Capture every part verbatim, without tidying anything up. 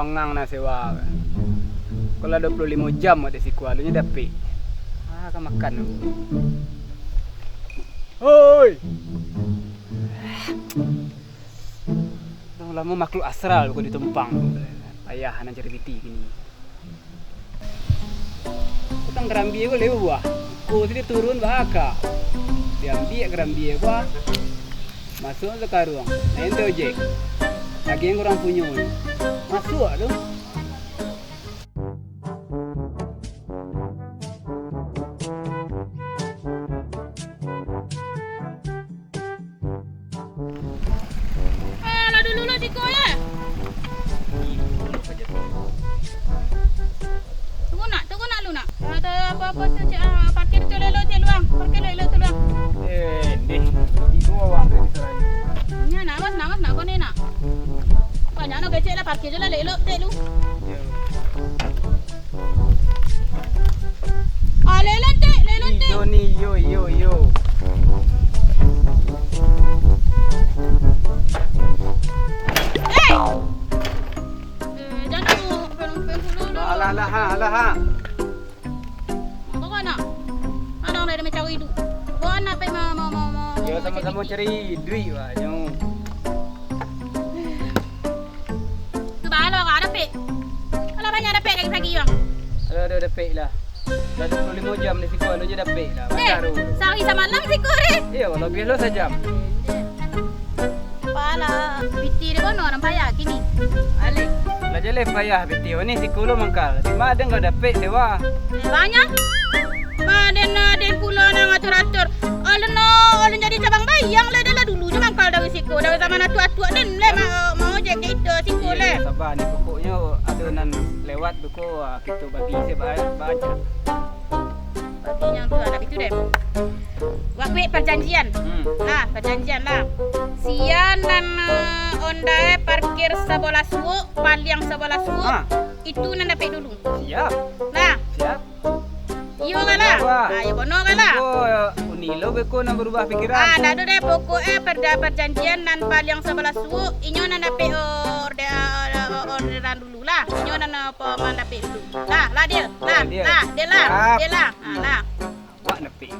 Ngang na sewa. Kalau dua puluh limo jam awak di siko, alunyo dapek. Ah, ka makan. Hoi! Lamo-lamo makhluk astral ko ditumpang. Payah nan cari piti kini. Utang karambia ko lewah. Ko tadi turun baka. Diambiak karambia ko, ah. Masuak ka karuang. Naik tu ojek. Agiah urang punyo. Masuak tu. Ah, lah dulu lah siko, ya. Tunggu nak, tunggu nak lu nak. Atau apa-apa tu, cek, ah, parkir tu elok-elok, cek, luang. Parkir elok-elok tu, luang. Eh, deh. Tigo awak tu di sana. Nya nak, mas, nak, mas, nak kono nak. Banyak no kecek lah, parkir je lah elok-elok, cek lu. Ya. Ah, lelon tek, lelon tek. Iyo ni, iyo, iyo, iyo. Eh! Eh, jangan, pengen, pengen dulu, dulu. Alah, alah, ha, alah, ha. Kau nak? Anak dari macam itu. Kau anak pai ma, ma, ma, ma, Yo, ma, sama-sama cari duit, Wak, nyo. Tu balo kau dapek. Kalau banyak dapek lagi pagi, Bang. Aduh, aduh, dapek lah. Dah dua puluh limo jam di siko, anu je dapek lah. Eh, baru. Sehari samalam siko, eh. Iyo, lebih lo sajam. Pala, piti di kono urang payah kini. Alek. Lah jaleh payah piti, ni siko lo mangkal. Cuma ada kau dapek sewa. Eh, banyak. Maden, aden pulo nang atur-atur. Alun no, alun jadi cabang bayang lah, dah lah dulu je mangkal dari siko, dari zaman atuak-atuak den lah, ma-, mau je kita siko lah. Sabar ni, pokoknyo ada nan lewat tu ko, ah, kita bagi se ba-, banyak. Bagi yang tu, anak itu deh. Waktu perjanjian. Hmm. Lah, perjanjian lah. Sia nan, eh, ondai parkir sabalah suok, paliang sabalah suok, ah, itu nan dapek dulu. Siap. Lah. Siap. Iyo kan lah? Wah. Ah, iyo bono kan lah? Ko, uni lo beko nan berubah pikiran. Ah, ndak ado deh, pokok eh perda-, perjanjian nan paliang sabalah suok, inyo nan dapek orde-, orderan dulu lah. Inyo nan apa man dapek dulu. Lah, lah dia. Lah, dia. Lah, dia lah. Siap. Dia lah. Ah, lah. Awak dapek.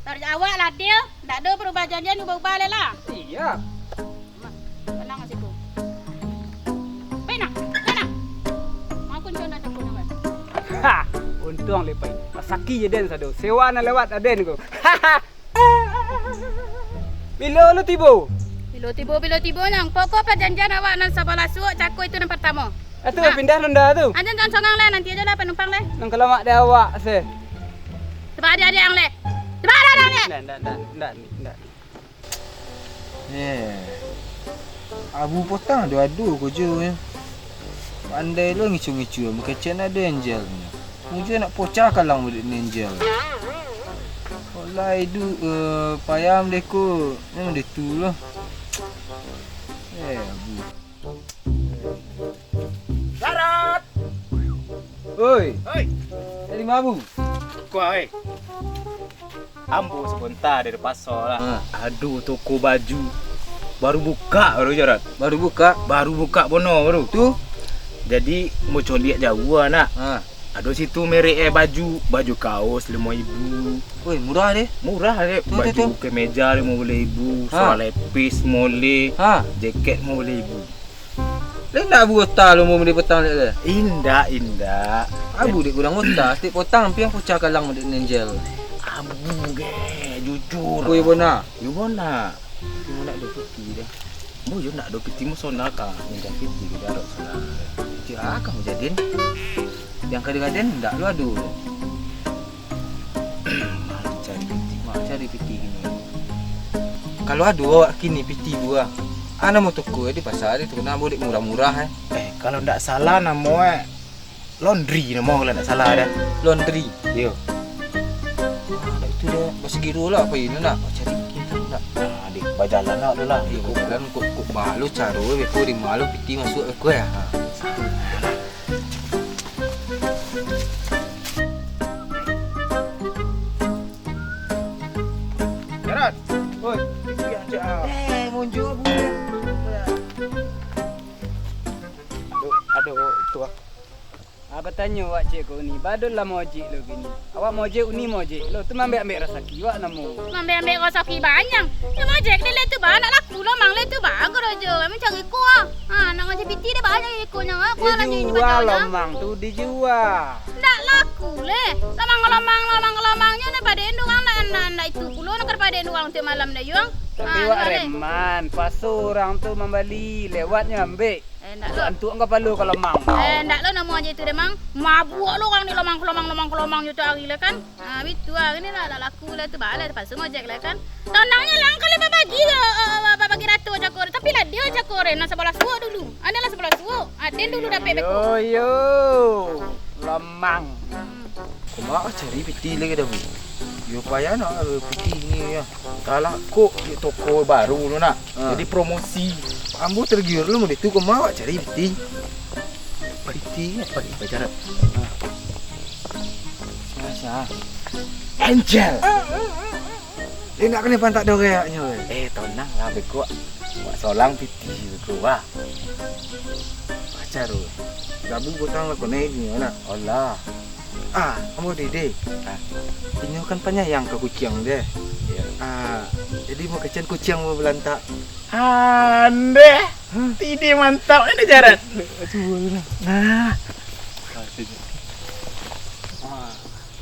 Taruh awak lah, Dil. Ndak ado berubah janjian, ubah-ubah lai lah. Iya. Mah, tenang situ. Pena, pena. Aku ncontoh aku nonton. Ha, untuang le pai. Rasaki je den sado. Sewa nan lewat aden ko. Bilo lu tibo? Bilo tibo, bilo tibo nang. Pokok perjanjian awak nan sabalah suok, cako itu nan pertamo. Atu, nah, pindah nunda tu. Anjan jangan songang lah, nanti aja lah penumpang lah. Nang kalamak di awak se. Sebab adik-adik ang leh. Sebab adik-adik ang leh. Ndak, ndak, ndak, ndak, ndak. Eh. Abu potang ado-ado ko jo, eh. Pandai lo ngicu-ngicu, mukecek nak ado Angel nyo. Mujo nak pocah kalang bulik ni Angel. Kolai du, eh, payam deh ko. Memang deh tu lah. Eh, Abu. Darat! Oi! Oi! Dari ma, Bu? Kua, oi. Ambo sabanta dari paso lah. Ha. Ado toko baju. Baru bukak baru, Jarat. Baru bukak? Baru bukak bono baru. Tu? Jadi, ambo coliak jauah, nak. Ha. Ado situ merek, eh, baju, baju kaos limo ribu. Woi, murah deh. Murah deh. Tu, tu, baju tu. Kemeja limo baleh ribu, ha, suara lepis limo baleh, ha, jaket limo baleh ribu. Lai ndak Abu ota lo mambali potang dek le? Indak, indak. Abu dek kurang ota, setiap potang piang pocah kalang dek Angel. Abu ge, jujur. Woi, bona. Yo bona. Cuma nak do piti deh. Ambo yo ndak ado piti, musona ka minjam piti ka Jarot sana. Cak a ka manjadin? Yang kadang-kadang ndak lo ado. Mari cari piti, mari cari piti kini. Kalau ado awak kini piti buah, a namo toko di pasa di tu, namo dek murah-murah, eh. Eh, kalau ndak salah namo, eh, Laundry namo kalau ndak salah dah. Laundry? Iyo. Ah, dak itu dah. Basagiro lah apo ino nak? Cari kita nak. Ah, deh, bajalan lah tu lah. Iyo, bajalan kok, kok malu caro beko di malu piti masuk beko ya. Ha. Jalan. Oi, piti yang cak. Eh, munjur bunyi. Aduh, Doh, tu ah. Ah, batanyo awak ciek ko ni, bado lah maojek lo kini. Awak maojek, uni maojek lo, tu maambek-ambek rasaki awak namo. Maambek-ambek rasaki banyak. Nyo maojek dek le tu ba, nak laku lomang le tu ba, karajo. Kami cari ko ah. Ha, nak maojek piti dek banyak iko nyo, ah. Kuah lah jadi Dijual bajau nyo. Lomang tu, dijual. Ndak laku le. Lomang-lomang, lomang-lomangnyo nak paden urang, ndak, ndak, ndak itu pulo nak paden urang tiok malam dah, Yuang. Tapi ha, wak ndak le. Reman, paso urang tu mambali, lewatnyo ambek. Eh, ndak lo. Antuak angka palo ka lomang. Eh, ndak lo namo aja itu deh, Mang. Mabuak lo urang di lomang, lomang, lomang, lomang juto ari lah kan. Ah, bitu ah, ini lah, lah laku lah tu, bala terpaksa ngojek lah kan. Tonangnyo lah, kalau babagi, eh, eh, babagi rato cako, tapi lah dia cako, eh, nan sabalah suok dulu. Ada lah sabalah suok. Aden dulu dapek beko. Yo, yo. Lomang. Hmm. Koma cari piti lagi dah, Bu. Yo payah nak, eh, piti ni ya. Kalah kok di toko baru tu nak. Ha. Jadi promosi. Ambo tergiur lo mode tu, koma awak cari piti. Piti apa ni pacaran? Ha. Siapa? Angel. Dia nak kena pantak doreknyo. Eh, tonang lah beko. Wak solang piti beko, wah. Pacar tu. Gabu botang lah konek ni, nak. Alah. Ah, ambo ide. Ah. Inyo kan panyayang ka kuciang deh. Iya. Ah, jadi mau kecen kuciang mau belantak. Andeh. Hah? Ide mantap ni, Jaran. Cuba lah. Nah. Ah,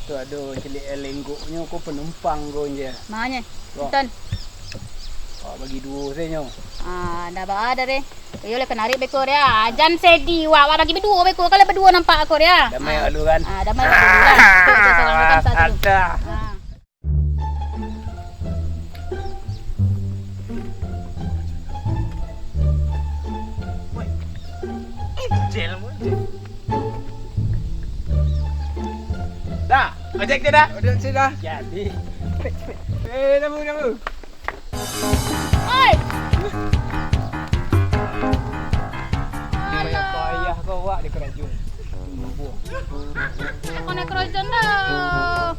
tu ado cilik lenggoknyo ko penumpang ko je. Manyo? Wah. Nonton. Wah, bagi duo sajo. Ah, ndak baa deh. Iyo lah, kanarik beko dia. Jan sedi, wak, wak bagi baduo beko. Kalau baduo nampak ko dia. Damai ah, dulu kan? Ah, damai dulu kan. Tu, tu, salam makan satu. Ada. Ah. Woi. Angel, Angel. Dah, ojek je dah. Ojek je dah. Jadi. Eh, namu, namu. Oi! Payah-payah kau awak di karajo. Aku naik karajo dah.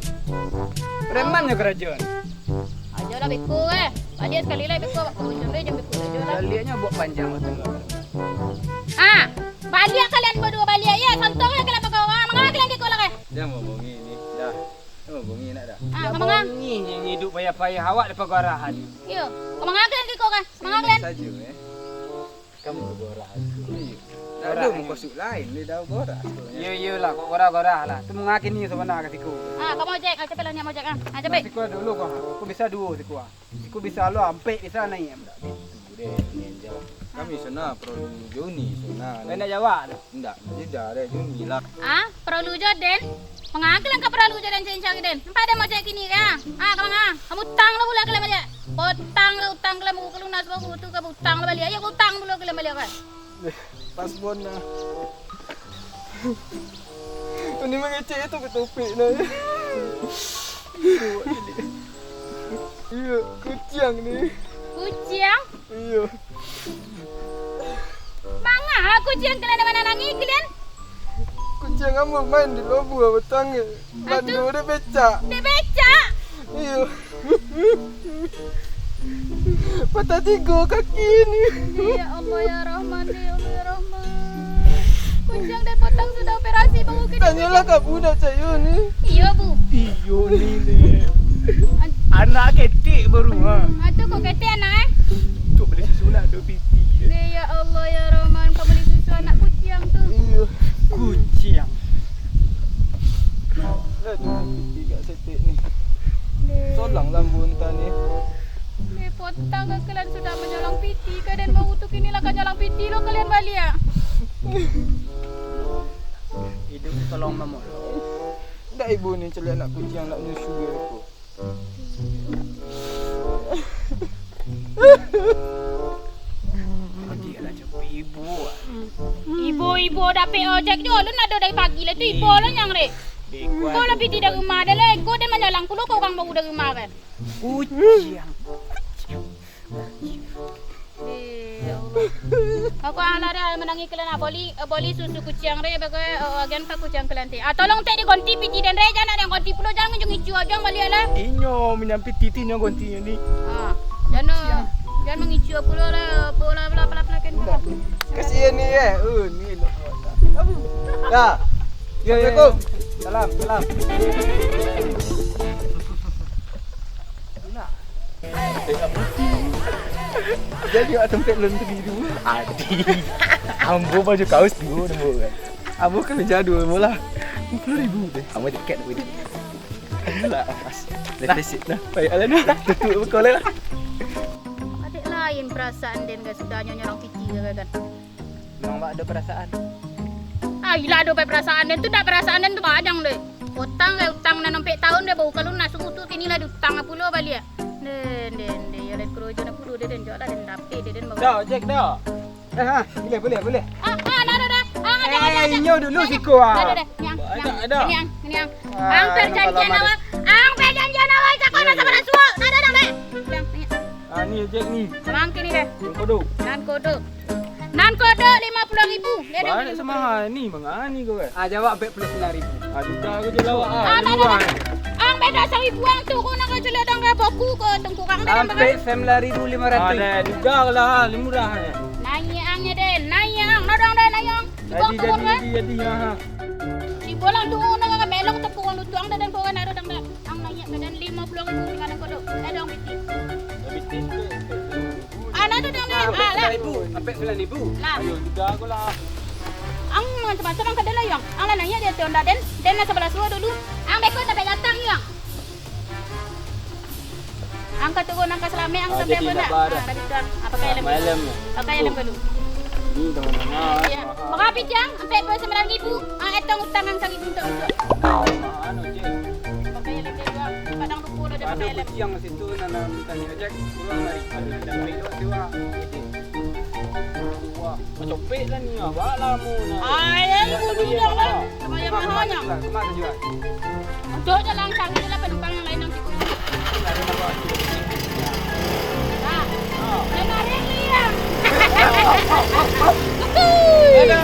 Preman nyo karajo. Ajo lah beko eh. Baliak sakali lai beko, awak karajo deh, jan beko ajo lah. Baliaknyo buek panjang tu. Ah, baliak kalian baduo baliak, ya. Santuang lah kalian pakai urang. Manga kalian kiko lah, eh? Jan babungi ni. Dah. Jan babungi nak dah. Ah, ka manga? Babungi ni, iduik payah-payah awak dapek garahan. Iyo. Ka manga kalian kiko, eh? Manga kalian? Sajo, eh. Kamu gorah tu. Iyo. Dah gorah ado ni. Mukasuik lain, dia dah gorah tu. Iyo, iyolah, kok gorah-gorah lah. Tu manga kini sabana ka siko. Ah, ka maojek, ah, capek lah niat maojek, ah. Ah, capek. Siko dulu kau. Kau bisa duo siko, ah. Siko bisa lo, ampek bisa naiak. Ndak gitu deh, ni aja. Kami sana perlu Joni sana. Kau ndak jawab tu. Ndak, dia dah ada Joni lah. Ah, perlu jo den. Manga kalian ka paralu jo den cincang den. Nampak den maojek kini ka? Ah, ka manga? Ka mutang lo pulo kalian maojek. Utang lo, utang kalian baru ka lunas, baru tu ka utang lo baliak. Ayo utang pulo kalian baliak ka. Pas bon nah. Ini mangecek itu ka topik nah. Iyo, kuciang ni. Kuciang? Iyo. Manga kuciang kalian mananangi kalian? Kuciang ambo main di lobua batang. Aduh. Landu dek becak. Dek becak? Iyo. Patah tigo kaki ni. Ya Allah, ya Rahman, ya Allah, ya Rahman. Kuciang dek potong sudah operasi, baru kini. Tanyolah ka budak cayo ni. Iyo, Bu. Iyo ni, ni. An- Anak ketek baru, ha. Hmm, atu kok ketek anak, eh? Untuk beli susu nak, duo piti. Deh, ya Allah, ya Rahman, kau beli susu anak kuciang tu. Iyo. Kuciang. Lah, duo piti gak setek ni. Deh. Solang lambu entah ni. Deh, potang ke kalian sudah manyolang piti, ka den baru tu kini lah ka nyolang piti lo kalian baliak. Iduik tolong mamolong. Ndak ibu ni caliak anak kuciang nak nyusu dia tu. Ibu. Ibo-ibo dapek ojek jo, alun ado dari pagi lah tu ibo lah nyang re. Kau lah piti dari rumah dah lah, kau dah manyalang pulo kau urang baru dari rumah kan. Kuciang. Eh, ya Allah. Aku alah dah manangih kalian ah, boli, eh, boli susu kuciang re bagai, eh, agian ka kuciang kalian ti. Ah, tolong tek digonti piti den re, jan nak den gonti pulo, jan ngunjung icu aja baliak lah. Inyo minyak piti ti inyo gonti ni. Ah, jan, jan mangicu pulo lah, pola, pola, pola, pola, kan. Kasian ni eh. Oh, ni lo. Abu. Dah. Yo, yo, yo. Assalamualaikum. Salam, salam. Jadi awak tempat belum tadi tu. Adi. Ambo baju kaos dulu nemu kan. Ambo kan meja dua bola. Dua puluh ribu deh. Ambo tiket dulu. Lah, pas. Defisit nah. Baik, alah nah. Tutup buka lah. Adik lain perasaan den, kan, sudah nyo nyorong piti, kan. Memang awak ado perasaan. Ah, ilah ado perasaan den tu, dak perasaan den tu bajang deh. Utang deh, utang nan ampek tahun deh, baru ka lunas, sungguh tu kini lah diutang pulo baliak. Den, den, den, yo lain korojo nak pulo deh, den, jok lah den dapek deh, den baru. Dah, Jack, dah. Eh, ha, boleh, boleh, boleh. Ah, ah, dah, dah, dah. Ah, ada, ada, ada. Eh, inyo dulu siko, ah. Dah, dah, dah. Niang, niang. Ada, ada. Niang, niang. Ah, ang perjanjian awak. Ang perjanjian awak, cakap nak sama suo. Dah, dah, dah, dah. Niang, niang. Ah, ni, Jack, ni. Abang kini deh. Nan kodok. Nan kodok. Nan kodok lima puluh ribu. Banyak sama ni, mangani kau kan? Ah, jawab ampek puluah sambilan ribu. Ah, duda kau je lawak, ah. Ah, dah, dah, dah. Ang beda saribu ang tu, kau nak kau celek dang ke boku ke tengkurang deh, dang. Ampek sambilan ribu lima ratus. Ah, dah, duda lah, lima murah. Naiak ang nyo, den. Naiak ang. Nodong deh, naiak ang. Jadi, jadi, jadi, jadi, ha, ha. Di bolang tu, nak kau melok tengkurang lutuang deh, den, kau kan ado dang deh. Ang naiak badan limo puluah ribu di kanan kodok. Eh, dong, piti. Piti tu, piti tu. Ah, nah, tu, dong, dong. Ah, lah. Ampek sambilan ribu. Lah. Ayo, duda kau lah. Ang macam-macam ang ka den lah, Yang. Ang lah naiak di ateh onda den. Den lah sabalah suo dulu. Ang beko sampai datang, Yang. Ang ka turun, ang ka salamek, ang sampai jadi apa nak? Ah, dari tu, ang. Ah, pakai helm dulu. Pakai helm dulu. Ni, teman-teman. Iya. Berapa, Jang? Ampek puluah sambilan ribu. Ah, etong utang ang saribu untuk besok. Anu, Jang. Pakai helm dulu, ang. Padang ruko dah ada pakai helm. Ado kuciang situ, nan, nan tanya, Jack. Pulang lari. Ado, ado balik lewat situ, ah. Wah, macopek lah ni, ah. Bah lamo nah. Ai, ai, tak dulu payah dah lah. Mahal. Sama yang mahal nya. Kemana tujuan? Untuk je lah, cari je lah penumpang yang lain yang cukup. Nah. Dengarin ni, yang. Ada.